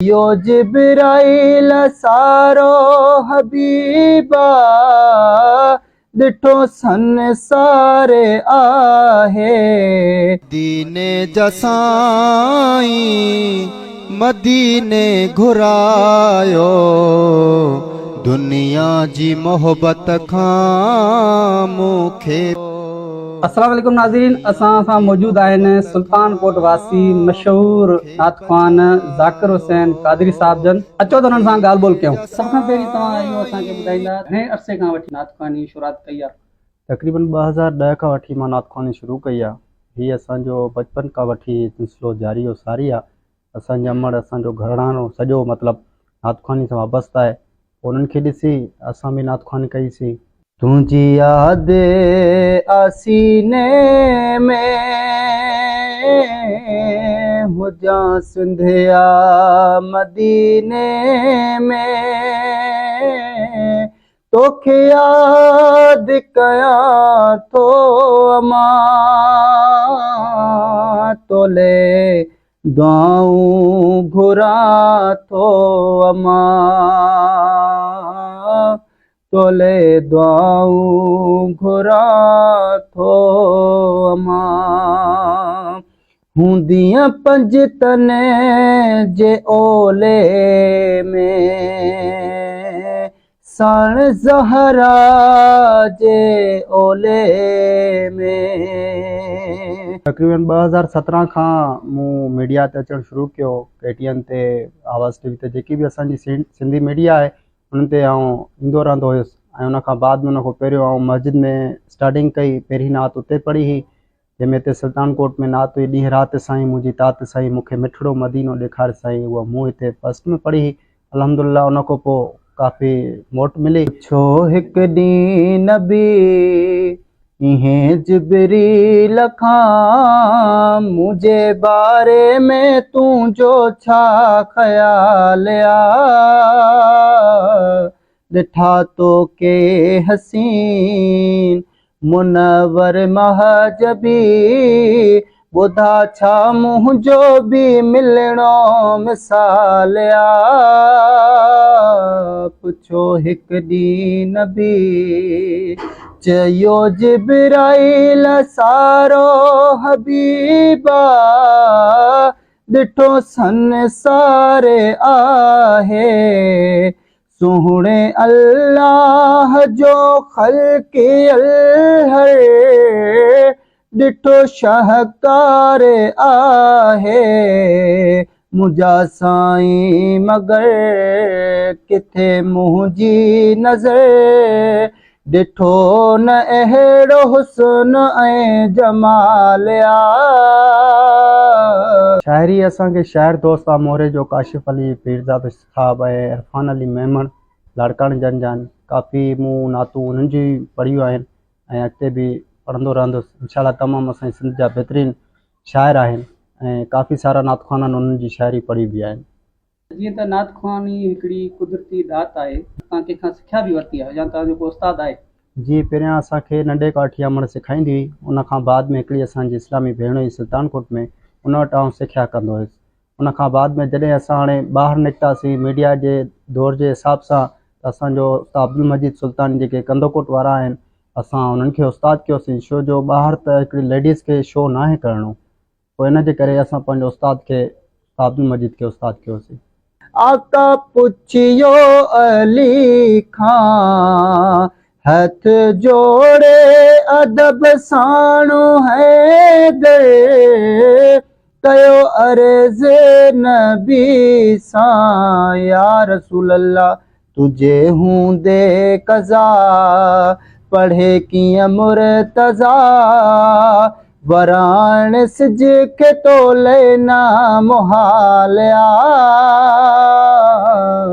U جبرائيل سارو حبيبا ڏٺو سنسار آهي. ديني جا سائين مديني گهرايو دنيا جي محبت کان مون کي. السلام عليڪم ناظرين اسان سان موجود آهن سلطان ڪوٽ واسي مشهور نعت خوان ذاڪر حسين قادري صاحب جن اچو ته انهن سان ڳالهه ٻولهه ڪيون. سڀ کان پهرين توهان اهو اسان کي ٻڌائيندا گهڻي عرصي کان وٺي نعت خواني شروعات ڪئي آهي. تقريبن 2010 کان وٺي مان نعت خواني شروع ڪئي آهي. هي اسان جو بچپن کان وٺي سلسلو جاري و ساري آهي. اسان جي امڙ اسان جو گهراڻو سڄو مطلب نعت خواني سان وابسته آهي. پوء انهن کي ڏسي اسان به نعت خواني ڪئي سين. تنهنجي ياد آ سيني ۾ هجان سنڌ يا مديني ۾ توکي ياد ڪيان ٿو امان تولي دعائون گهران ٿو امان تولي دعائون گهران ٿو امان هوندينء پنج تن جي اولي ۾ ساڻ زهرا جي اولي ۾. تقريبن 2017 کان مون ميڊيا تي اچڻ شروع ڪيو ڪي ٽي اين تي آواز ٽي وي تي جيڪي به اسان جي سنڌي ميڊيا آهي انهن تي آئون ايندو رهندو هيس ۽ ان کان بعد ۾ ان کان پهريون آئون مسجد ۾ اسٽارٽنگ ڪئي پهرين نعت اتي پڙهي هئي جنهن ۾ هتي سلطان ڪوٽ ۾ نعت هئي ڏينهن رات سائين منهنجي تات سائين مون کي مٺڙو مدينو ڏيکار سائين اها مون هتي فرسٽ ۾ پڙهي هئي الحمد لله ان کان پوء ڪافي موٽ ملي. ڇو هڪ ڏينهن نبي ايهين جبريل کان منهنجي باري ۾ تنهنجو ڇا خيال آ ڏٺا توکي حسين منور مهجبي ٻڌا ڇا منهنجو به ملڻو مثال آ پڇو هڪ ڏينهن نبي چيو جبرائيل سارو حبيبا ڏٺو سنسار آهي سهڻي الله جو خلقيل هر ڏٺو شاهڪار آهي منهنجا سائين مگر ڪٿي منهنجي نظر ڏٺو نه اهڙو حسن ۽ جمال آ. شاعري اسان کي شاعر دوست آ موري جو ڪاشف علي پيرزادو صاحب ۽ عرفان علي ميمڻ لاڙڪاڻي جن جا آهن ڪافي مون نعتون انهن جون ئي پڙهيون آهن ۽ اڳتي به پڙهندو رهندس انشاء الله تمام اسان جي سنڌ جا بهترين شاعر آهن ۽ ڪافي سارا نعت خوانن انهن جي شاعري پڙهي به آهن. جيئن ته نعت خواني هڪڙي قدرتي ڏات آهي، توهان ڪنهن کان سکيا به ورتي آهي يا توهان جو ڪو استاد آهي؟ جي پهريان اسان کي ننڍي ڪاٺي امڙ سکائيندي هئي ان کان بعد ۾ هڪڙي اسان جي اسلامي ڀيڻ هئي سلطان ڪوٽ ۾ ان وٽ آئون سکيا ڪندو هيس ان کان بعد ۾ جڏهن اسان هاڻي ٻاهر نڪتاسين ميڊيا جي دور جي حساب سان ته اسان جو استاد عبدالمجيد سلطاني جيڪي ڪنڌڪوٽ وارا آهن اسان انهن کي استاد ڪيوسين ڇو جو ٻاهر ته هڪڙي ليڊيز کي شو ناهي ڪرڻو پوء ان جي ڪري اسان پنهنجو استاد کي استاد عبدالمجيد کي استاد ڪيوسين. آقا پڇيو علي کان هٿ جوڙي ادب ساڻ حيدر ڪيو عرض نبي سان يا رسول الله تنهنجي هوندي قضا پڙهي ڪيئن مرتضيٰ ورائڻ سج کي تولي نه محال آ.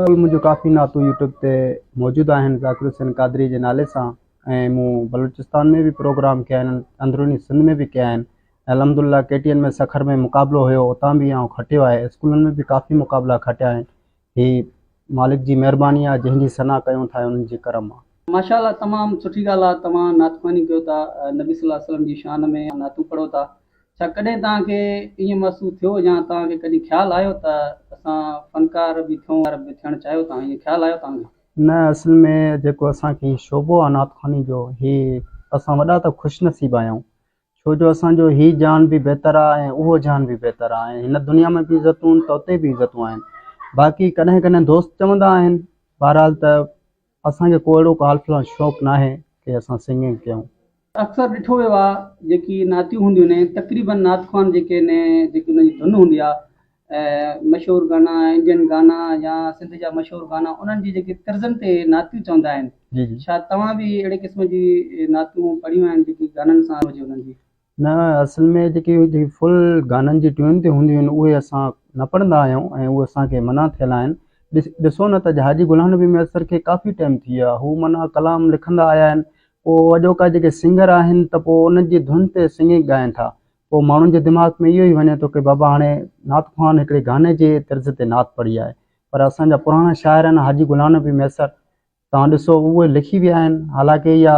منهنجون ڪافي نعتون يوٽيوب تي موجود آهن ذاڪر حسين قادري جي نالي سان ۽ مون بلوچستان ۾ به پروگرام ڪيا آهن اندروني سنڌ ۾ به ڪيا آهن الحمد لله ڪي ٽي اين ۾ سکر ۾ مقابلو هيو اتان به آئون کٽيو آهي اسڪولن ۾ به ڪافي مقابلا کٽيا آهن هي مالڪ جي مهرباني آهي جنهن جي ثنا ڪيون ٿا انهن جي ڪرم آهي. ماشاء الله تمام سٺي ڳالهه آ توهان نعت خواني ڪيو ٿا نبي صلي الله عليه وسلم جي شان ۾ نعتون پڙهو ٿا. ڇا ڪڏهن توهان کي ائين محسوس ٿيو يا توهان کي ڪڏهن خيال آيو ته اسان فنڪار به ٿيون به ٿيڻ چاهيو ٿا ائين خيال آيو توهان کي؟ نه اصل ۾ جيڪو اسان کي هي شعبو آ نعت خواني جو هي اسان وڏا ته خوش نصيب آهيون ڇو جو اسان جو هي جهان به بهتر آ ۽ اهو جهان به بهتر آ ۽ هن دنيا ۾ به عزتون آهن ته اتي به عزتون آهن باقي ڪڏهن ڪڏهن دوست چوندا آهن بهرحال ته اسان کي ڪو اهڙو ڪو حال في الحال شوق ناهي ڪي اسان سنگنگ ڪيون. اڪثر ڏٺو ويو آ جيڪي نعتيون هونديون آهن تقريبن نعت خوان جيڪي آهن جيڪي انهن جي ڌن هوندي آ مشهور گانا انڊين گانا يا سنڌ جا مشهور گانا انهن جي جيڪي طرزن تي نعتيون چوندا آهن جي جي. ڇا توهان به اهڙي قسم جي نعتيون پڙهيون آهن جيڪي گانن سان هجي انهن جي. نه اصل ۾ جيڪي جيڪي فل گانن جي ٽيون تي هونديون آهن اهي اسان نه پڙهندا آهيون ۽ اهي اسان کي منع ٿيل آهن ڏسو نه ته حاجي غلام نبي مهيسر کي ڪافي ٽائيم ٿي ويو آهي هو معنيٰ ڪلام لکندا آيا آهن پوء اڄوڪا جيڪي سنگر آهن ته پوء انهن جي ڌن تي سنگنگ ڳائن ٿا پوء ماڻهن جي دماغ ۾ اهو ئي وڃي ٿو ڪي بابا هاڻي نعت خوان هڪڙي گاني جي طرز تي نعت پڙهي آهي پر اسان جا پراڻا شاعر آهن حاجي غلام نبي مهيسر توهان ڏسو اهي لکي ويا آهن حالانڪه اها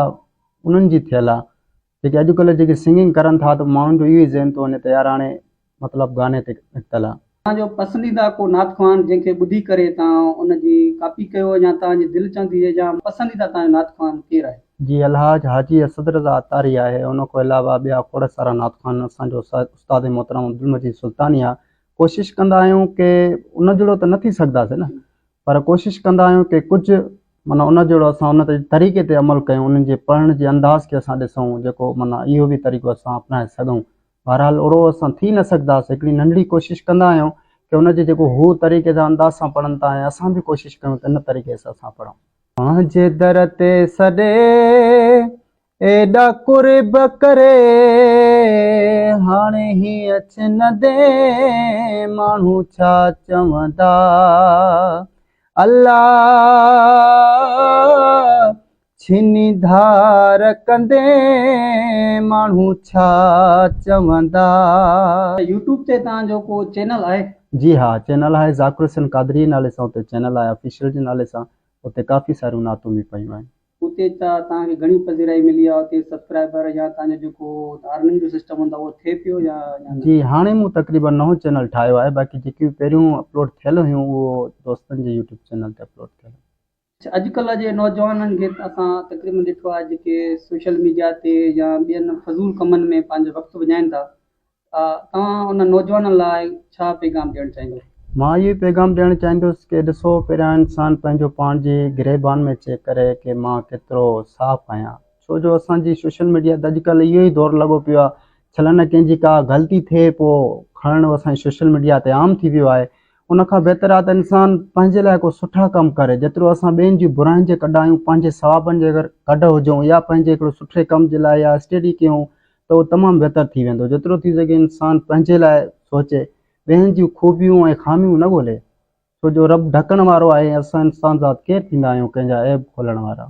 انهن جي ٿيل آهي جيڪي اڄڪلهه جيڪي سنگنگ ڪرن ٿا ته ماڻهن جو اهو ئي ذهن ٿو وڃي ته يار هاڻي مطلب گاني تي نڪتل آهي. توهان جو پسنديده ڪو نعت خوان جنهن کي ٻڌي ڪري توهان ان جي ڪاپي ڪيو يا توهان جي دل چوندي هجي يا پسنديده توهان جو نعت خوان ڪير آهي؟ جي الحاج حاجي اسد رضا عطاري آهي ان کان علاوه ٻيا کوڙ سارا نعت خوان اسان جو استاد محترم عبدالمجيد سلطاني آهي ڪوشش ڪندا آهيون ڪي ان جهڙو ته نه ٿي سگهنداسين نه پر ڪوشش ڪندا آهيون ڪي ڪجهه معنيٰ ان جهڙو اسان ان طريقي تي عمل ڪيون انهن جي پڙهڻ جي انداز کي اسان ڏسون جيڪو معنيٰ اهو به طريقو اسان اپنائي سگهون بهرحال اهڙو اسان ٿي نه سگهنداسين هڪڙي ننڍڙي ڪوشش ڪندا آهيون ڪي ان جي جيڪو هو طريقي سان انداز سان پڙهن ٿا ۽ اسان به ڪوشش ڪيون ته ان طريقي سان اسان پڙهون. پنهنجي در تي سڏي ايڏا قرب ڪري هاڻي هيئن ڇنندي ماڻهو ڇا چوندا الله ڇني ڌار ڪندي ماڻهو ڇا چوندا. يوٽيوب تي توهان جو ڪو چينل آهي؟ جي ها چينل آهي ذاڪر حسين قادري نالي سان اتي چينل آهي آفيشل جي نالي سان اتي ڪافي ساريون نعتون به پيون آهن. اتي ڇا توهان کي گهڻي پذيرائي ملي آهي اتي سبسڪرائبر يا توهان جو جيڪو ارننگ جو سسٽم هوندو آهي اهو ٿئي پيو يا نه؟ جي هاڻي مون تقريبن نئون چينل ٺاهيو آهي باقي جيڪي به پهريون اپلوڊ ٿيل هيون اهو دوستن جي يوٽيوب چينل تي اپلوڊ ٿيل هيون. اڇا اڄڪلهه جي نوجوانن کي اسان تقريبن ڏٺو آهي جيڪي سوشل ميڊيا تي يا ٻين فضول ڪمن ۾ پنهنجو وقت وڃائين ٿا توهان انهن نوجوانن لاء ڇا پيغام ڏيڻ چاهيندو؟ مان اهو ئي پيغام ڏيڻ چاهيندس ڪي ڏسو پهريان انسان پنهنجو پاڻ جي گريبان ۾ چيڪ ڪري ڪي مان ڪيترو صاف آهيان ڇو جو اسان جي سوشل ميڊيا تي اڄڪلهه اهو ئي دور لڳو پيو آهي ڇلا نه ڪنهن جي ڪا غلطي ٿئي پوء کڻڻ اسان جي سوشل ميڊيا تي عام ٿي ويو آهي ان کان بهتر آهي ته انسان پنهنجي لاء ڪو سٺا ڪم ڪري جيترو اسان ٻين جي براين جي ڪڍ آهيون پنهنجي ثوابن جي اگر ڪڍ هجون يا پنهنجي هڪڙو سٺي ڪم جي لاء يا اسٽيڊي ڪيون ته اهو تمام بهتر ٿي ويندو. جيترو ٿي سگهي انسان پنهنجي لاء سوچي، ٻين جون خوبيون ۽ خاميون نه ڳولي. ڇو جو رب ڍڪڻ وارو آهي ۽ اسان انسان ذات ڪير ٿيندا آهيون ڪنهن جا عيب کولڻ وارا.